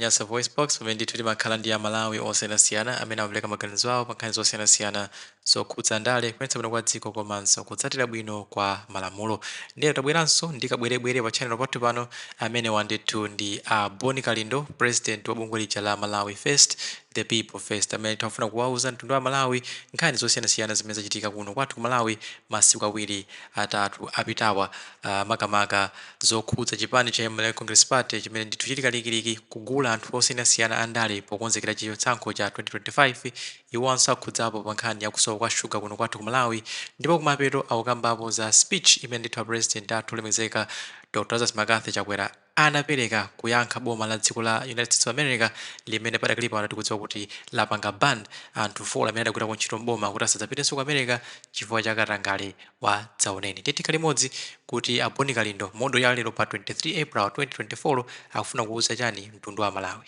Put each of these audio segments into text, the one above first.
Nyasa Voice Box, pamene ndithu timakhala ndi Amalawi osiyanasiyana amene amapereka maganizo awo pa nkhani zosiyanasiyana zokhudza ndale, kuyendetsa bwino kwa dziko komanso kutsatira bwino kwa malamulo. Ndiye tabweranso ndi kabwerebwere pa channel pathu pano. Amenewa ndithu ndi a Bon Kalindo, president wa bungwe lija la Malawi First, the People First, amene tikufuna kuwauza mtundu wa Malawi nkhani zosiyanasiyana zimene zachitika kuno kwathu ku Malawi masiku 2, 3 apitawa, makamaka zokhudza chipani cha Malawi Congress Party chimene ndithu chili kalikiliki kugula anthu osiyanasiyana andale pokonzekera chisankho cha 2025. Iwonso akhudzapo pa nkhani yakusowa kwa shuga kuno kwathu ku Malawi, ndipo kumapeto akukambapo za speech imene ndithu a president athu olemekezeka Dr Lazarus McCarthy Chakwera anapereka kuyankha boma la dziko la United States of America, limene padakali pano tikudziwa kuti lapanga ban anthu 4 amene adagwirako ntchito m'boma kuti asadzapitenso ku America chifukwa cha katangale wa dzaoneni. Tikhale limodzi kuti a Bon Kalindo modo ya lero pa 23 April 2024 akufuna kuuza chani mtundu wa Malawi.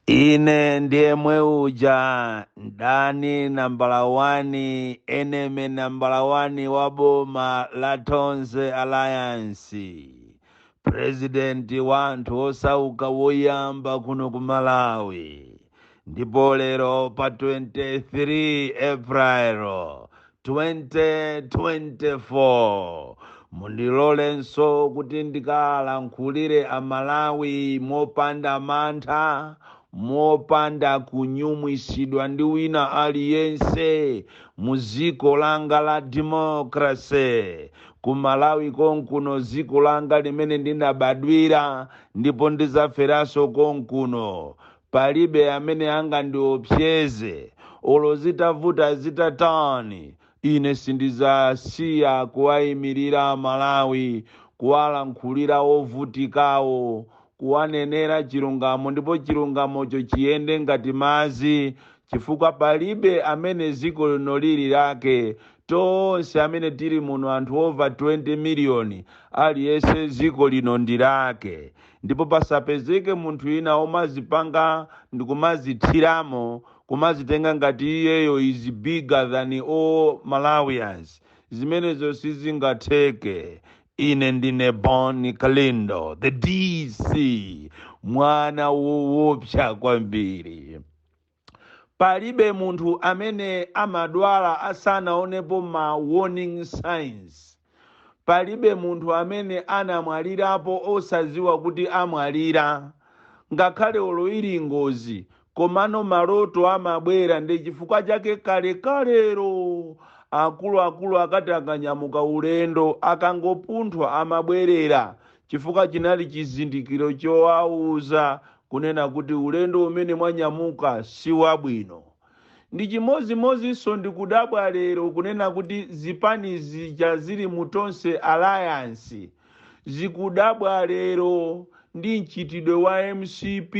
Ine ndiye mwe uja mdani nambala 1, enemy nambala 1 wa boma la Tonse Alliance, president wa anthu osauka woyamba kuno ku Malawi. Ndipo lero pa 23 April 2024 mundilolenso kuti ndikalankhulire Amalawi mopanda mantha, mopanda kunyumwisidwa ndi wina aliyense mu dziko langa la democracy ku Malawi konkuno, dziko langa limene ndinabadwira ndipo ndidzaferanso konkuno. Palibe amene angandiopseze, olo zitavuta zitatani, ine sindidzasiya kuwayimirira Amalawi, kuwalankhulira ovutikawo, kuwanenera chilungamo, ndipo chilungamocho chiyende ngati madzi, chifukwa palibe amene dziko lino lili lake. Tonse amene tili muno, anthu over 20 miliyoni, aliyense dziko lino ndi lake, ndipo pasapezeke munthu ina omazipanga ndikumazithiramo, kumazitenga ngati iyeyo is bigger than all Malawians. Zimenezo sizingatheke. Ine ndine Bon Kalindo, the DC, mwana woopsa kwambiri. Palibe munthu amene amadwala asanaonepo ma warning signs. Palibe munthu amene anamwalirapo osadziwa kuti amwalira, ngakhale olo ili ngozi, komano maloto amabwera. Ndi chifukwa chake kalekalero akuluakulu akati akanyamuka ulendo, akangopunthwa amabwerera, chifukwa chinali chizindikiro chowauza kunena kuti ulendo umene mwanyamuka si wabwino. Ndi chimodzimodzinso ndikudabwa lero kunena kuti zipani zija zili mu Tonse Alliance zikudabwa lero ndi mchitidwe wa MCP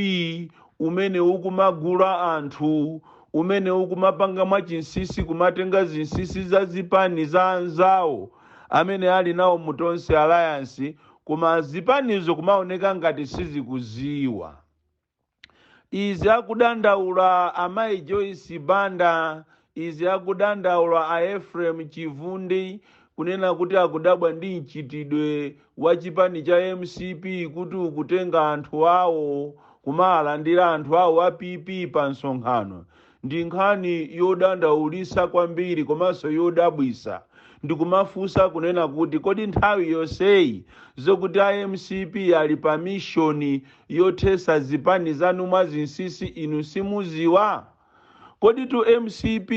umene ukumagula anthu, umene ukumapanga mwachinsinsi, kumatenga zinsinsi za zipani za anzawo amene ali nawo mu Tonse Alliance, koma zipanizo kumaoneka ngati sizikuziwa. Izi akudandaula amayi Joyce Banda, izi akudandaula a Ephraim Chivundi, kunena kuti akudabwa ndi mchitidwe wa chipani cha MCP kuti ukutenga anthu awo kumalandira anthu awo a PP pa msonkhano. Ndi nkhani yodandaulisa kwambiri komanso yodabwisa, ndikumafunsa kunena kuti kodi nthawi yonseyi zokuti a MCP ali pa mission yothesa zipani zanu mwa zinsinsi inu simuziwa? Kodi tu MCP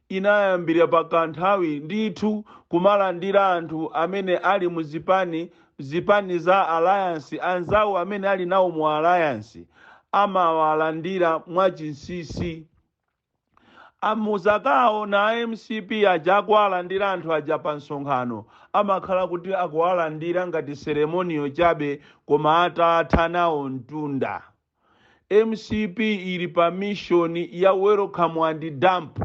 inayambira pakanthawi ndithu kumalandira anthu amene ali mu zipani za alliance, anzawo amene ali nawo mu alliance amawalandira mwachinsinsi. Amuzakaona a MCP aja akuwalandira anthu aja pa msonkhano, amakhala kuti akuwalandira ngati ceremonial chabe, koma atatha nawo mtunda. MCP ili pa mission ya welcome and dump,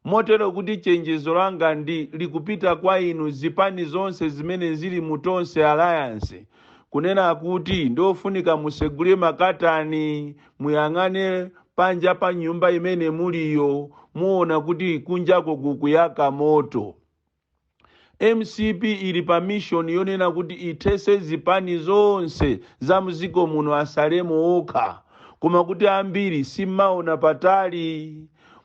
motero kuti chenjezo langa ndi likupita kwa inu zipani zonse zimene zili mu Tonse Alliance, kunena kuti ndofunika musegule makatani, muyang'ane panja pa nyumba imene muliyo, muona kuti kunjako kukuyaka moto. Mcp ili pa mission yonena kuti ithese zipani zonse za mdziko muno, asalemo okha. Koma kuti ambiri simmaona patali.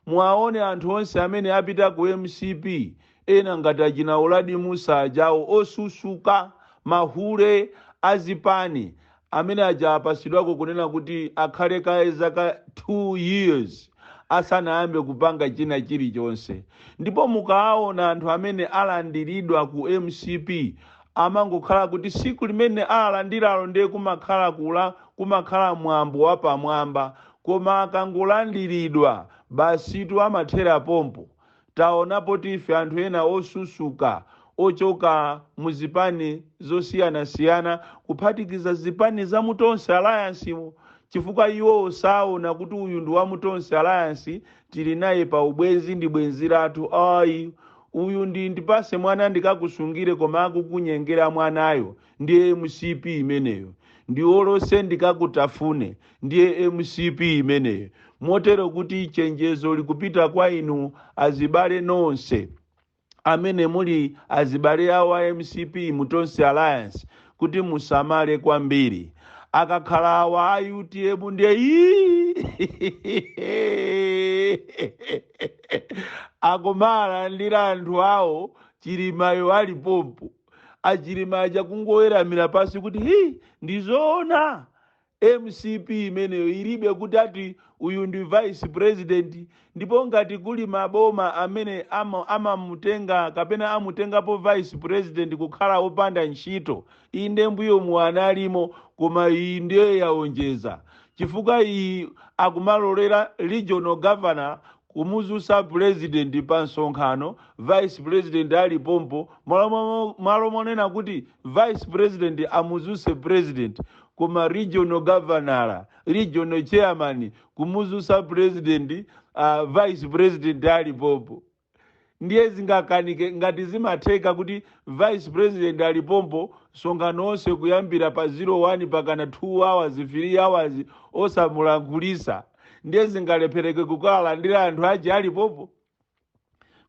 Mwaone anthu onse amene apita ku MCP, ena ngati achina Uladi Musa ajawo, osusuka, mahule azipani amene aja apasidwako kunena kuti akhale kaye zaka 2 years asanayambe kupanga china chilichonse. Ndipo mukaona anthu amene alandiridwa ku MCP, amangokhala kuti siku limene alandiralo ndiye kumakhala kula, kumakhala mwambo wapamwamba, koma akangolandiridwa basitu, amathera pompo. Taonapo tife anthu ena osusuka ochoka muzipani zosiyanasiyana, kuphatikiza zipani za mu Tonse Alliance, chifukwa iwo saona kuti uyu ndi wa mu Tonse Alliance, tili naye pa ubwenzi, ndi bwenzi lathu. Ayi, uyu ndi ndipase mwana ndikakusungire, koma akukunyengera mwanayo. Ndiye MCP imeneyo. Ndiolose ndikakutafune, ndiye MCP imeneyo. Motero kuti chenjezo likupita kwa inu azibale nonse amene muli azibale awo a MCP mu Tonse Alliance, kuti musamale kwambiri. Akakhala awa a UTM, ndiye ii akumalandira anthu awo. Chilimayo alipopo, achilima aja kungoweramira pasi kuti hi, ndizoona. MCP imeneyo ilibe kuti ati uyu ndi vice president. Ndipo ngati kuli maboma amene amamutenga kapena amutengapo vice president kukhala wopanda ntchito, inde, mbuyomu analimo, koma iyi ndiye yaonjeza, chifukwa iyi akumalolera regional governor kumuzusa president pa msonkhano, vice president ali pompo, malo monena kuti vice president amuzuse president, koma regional governor, regional chairman kumuzusa president, vice president ali pompo. Ndiye zingakanike ngati zimatheka kuti vice president ali pompo, msonkhano onse kuyambira pa 01 pakana 2 hours, 3 hours osamulankhulisa, ndiye zingalephereke kukalandira anthu aje alipopo?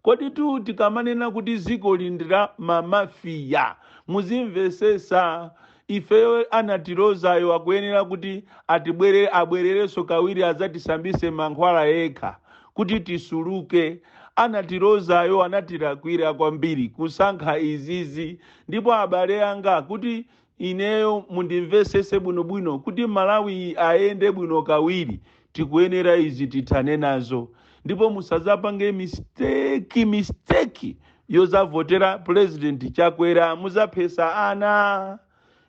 Kodi tu tikamanena kuti dziko lindira mamafiya, muzimvesesa. Ifeyo anatilozayo akuyenera kuti atibwere, abwererenso kawiri, adzatisambise mankhwala yekha kuti tisuluke. Anatilozayo anatilakwira kwambiri kusankha izizi. Ndipo abale anga, kuti ineyo mundimvesese bwinobwino, kuti Malawi ayende bwino kawiri, tikuyenera izi tithane nazo. Ndipo musazapange mistake yozavotera President Chakwera, muzaphesa ana.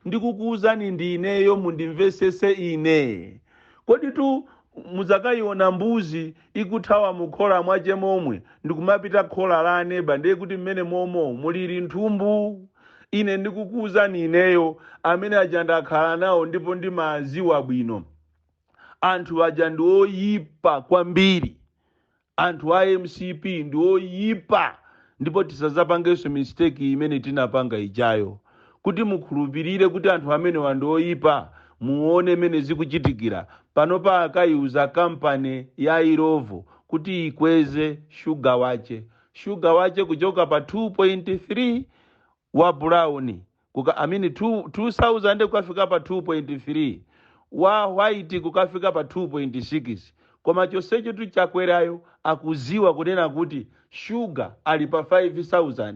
Ndikukuwuzani ndi ineyo, mundimvesese ine. Kodi tu muzakayiona mbuzi ikuthawa mukhola mwache momwe ndikumapita khola la aneba, ndiye kuti mmene momo mulili nthumbu. Ine ndikukuwuzani ineyo, amene aja ndakhala nawo ndipo ndimaziwa bwino. Anthu aja ndi oyipa kwambiri. Anthu a MCP ndi oyipa, ndipo tisazapangenso mistake imene tinapanga ijayo. Kuti mukhulupirire kuti anthu amenewa ndi oyipa, muone mene zikuchitikira panopa. Akayiuza kampani ya Illovo kuti ikweze shuga wache, shuga wache kuchoka pa 2.3 wa brown kuka, I mean 2 2000 kukafika pa 2.3, wa white kukafika pa 2.6. Koma chonsecho tu Chakwerayo akuziwa kunena kuti shuga ali pa 5000,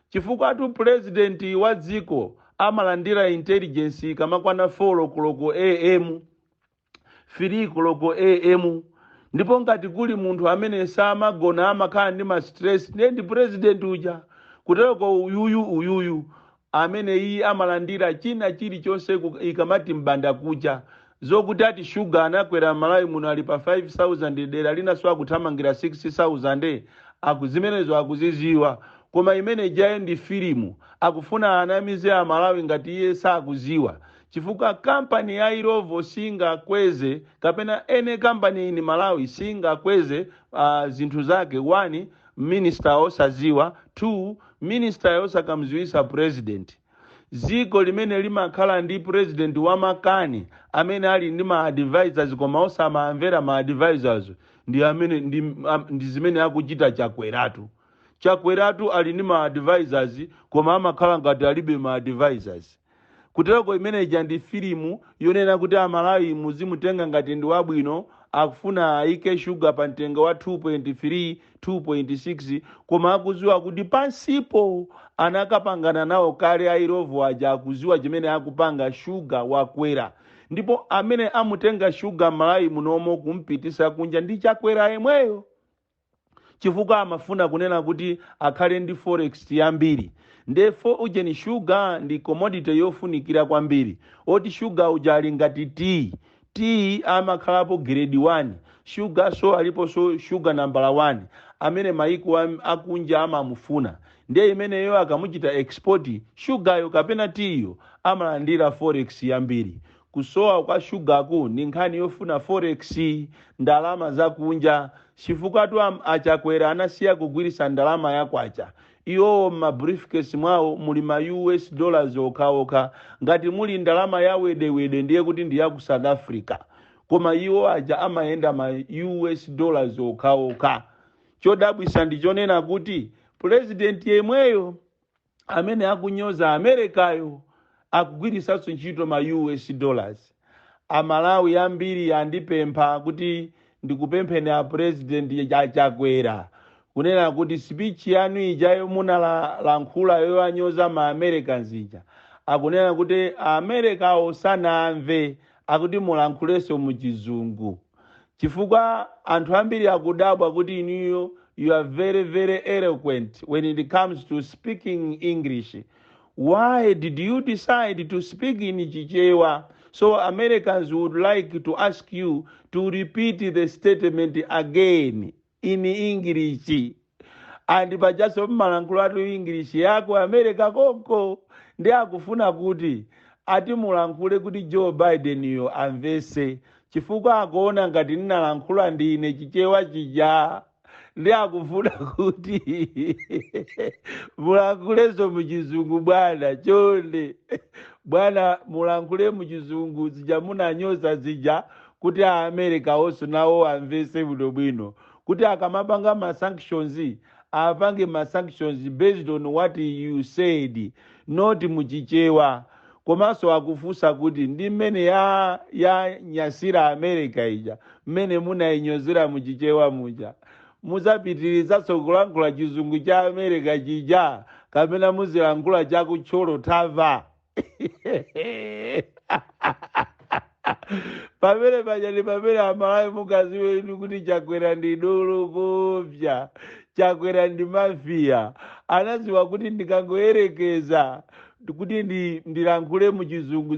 chifukwa tu president wa dziko amalandira intelligence ikamakwana 4 koloko am, 3 koloko am. Ndipo ngati kuli munthu amene samagona, amakhala ndi ma stress, ndiye ndi president uja. Kutereko uyuyu uyuyu amene iye amalandira china chilichonse ikamati mbanda kucha. Zokuti ati shuga anakwera Malawi muno, ali pa 5000, dera linanso akuthamangira 6000, akuzimenezo akuziziwa. Koma imene jaye ndi filimu, akufuna anamize Amalawi ngati iye sakuziwa, chifukwa kampani ya Illovo singakweze, kapena ene kampani in Malawi singakweze zinthu zake, one, minister osaziwa, two, minister osakamziwisa president. Dziko limene limakhala ndi president wamakani amene ali ndi ma advisors koma osamamvera ma advisors, ndi amene ndi zimene akuchita Chakweratu. Chakweratu ali ndi ma advisors, koma amakhala ngati alibe ma advisors. Kutereko imene ija ndi filimu yonena kuti Amalawi muzimutenga ngati ndi wabwino, akufuna ayike shuga pa mtengo wa 2.3, 2.6, koma akuziwa kuti pansipo anakapangana nawo kale. A Illovo aja akuziwa chimene akupanga. Shuga wakwera, ndipo amene amutenga shuga Malawi munomo kumpitisa kunja ndi Chakwera yemweyo, chifukwa amafuna kunena kuti akhale ndi forex yambiri. Ndefo ujeni shuga ndi commodity yofunikira kwambiri, oti shuga uja ali ngati tea. Tea amakhalapo grade 1, shuga so aliponso shuga nambala 1 amene maiko akunja amamufuna. Ndiye imeneyo akamuchita export shugayo kapena tiyo, amalandira forex yambiri. Kusowa kwa shugaku ndi nkhani yofuna forex, ndalama zakunja, chifukwa tu aChakwera anasiya kugwiritsa ndalama yakwacha. Iwowo m'ma briefcase mwawo muli ma US dollars okhaokha. Ngati muli ndalama ya wedewede, ndiye kuti ndi ya ku South Africa, koma iwo aja amayenda ma US dollars okhaokha. Chodabwisa ndi chonena kuti purezidenti yemweyo amene akunyoza Amerikayo akugwiritsanso ntchito ma US dollars. Amalawi ambiri andipempha kuti ndikupempheni a President Chakwera kunena kuti speech yanu ijayo munalankhula yowanyoza ma Americans ija, akunena kuti Americawo sanamve, akuti mulankhulenso muchizungu, chifukwa anthu ambiri akudabwa kuti inuyo, you are very very eloquent when it comes to speaking English. Why did you decide to speak in Chichewa? So Americans would like to ask you to repeat the statement again in English. And pajaso mmalankhulatu English yako America konko, ndi akufuna kuti ati mulankhule kuti Joe Biden yo amvese, chifukwa akuona ngati ndinalankhula ndine Chichewa chija, ndi akufuna kuti mulankhulenso muchizungu. Bwana, chonde bwana, mulankhule muchizungu zija munanyoza zija, kuti Aamerika onso nawo amvese bwinobwino, kuti akamapanga ma sanctions apange ma sanctions based on what you said, not muchichewa. Komanso akufunsa kuti ndi mmene ya nyasira America ija, mmene munayinyozera muchichewa muja, muzapitirizanso kulankhula chizungu cha America chija kapena muzilankhula chakutcholo thava? Pamene paja ndi pamene Amalawi mukaziwe inu kuti Chakwera ndi dolo kopsa, Chakwera ndi mafia. Anaziwa kuti ndikangoyerekeza kuti ndilankhule muchizungu,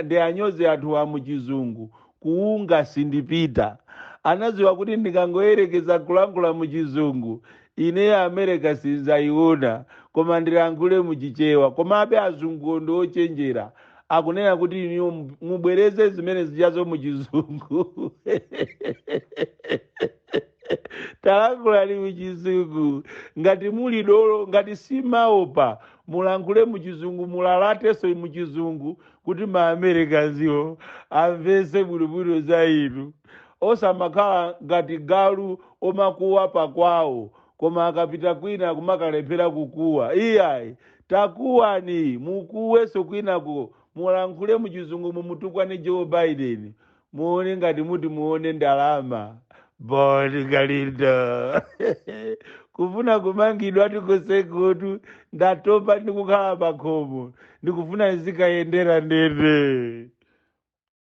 ndianyoze anthu a muchizungu, kuunga sindipita. Anaziwa kuti ndikangoyerekeza kulankhula muchizungu, ineyo America sinzayiona, koma ndilankhule muchichewa. Komabe azunguwo ndi ochenjera, akunena kuti iniyo mubwereze zimene zijazo muchizungu. Talankhulani muchizungu ngati muli dolo, ngati simaopa, mulankhule muchizungu, mulalatenso muchizungu kuti ma Americansiwo amvese bwinobwino za inu. Osamakhala ngati galu omakuwa pakwawo, koma akapita kwina kumakalephera kukuwa. Iyayi, takuwani, mukuwenso kwinako, mulankhule muchizungu, mumutukwane Joe Biden, muone ngati muti muone ndalama. Bon Kalindo kufuna kumangidwa tikosekutu, ndatopa ndikukhala pakhomo, ndikufuna ndizikayendera ndende.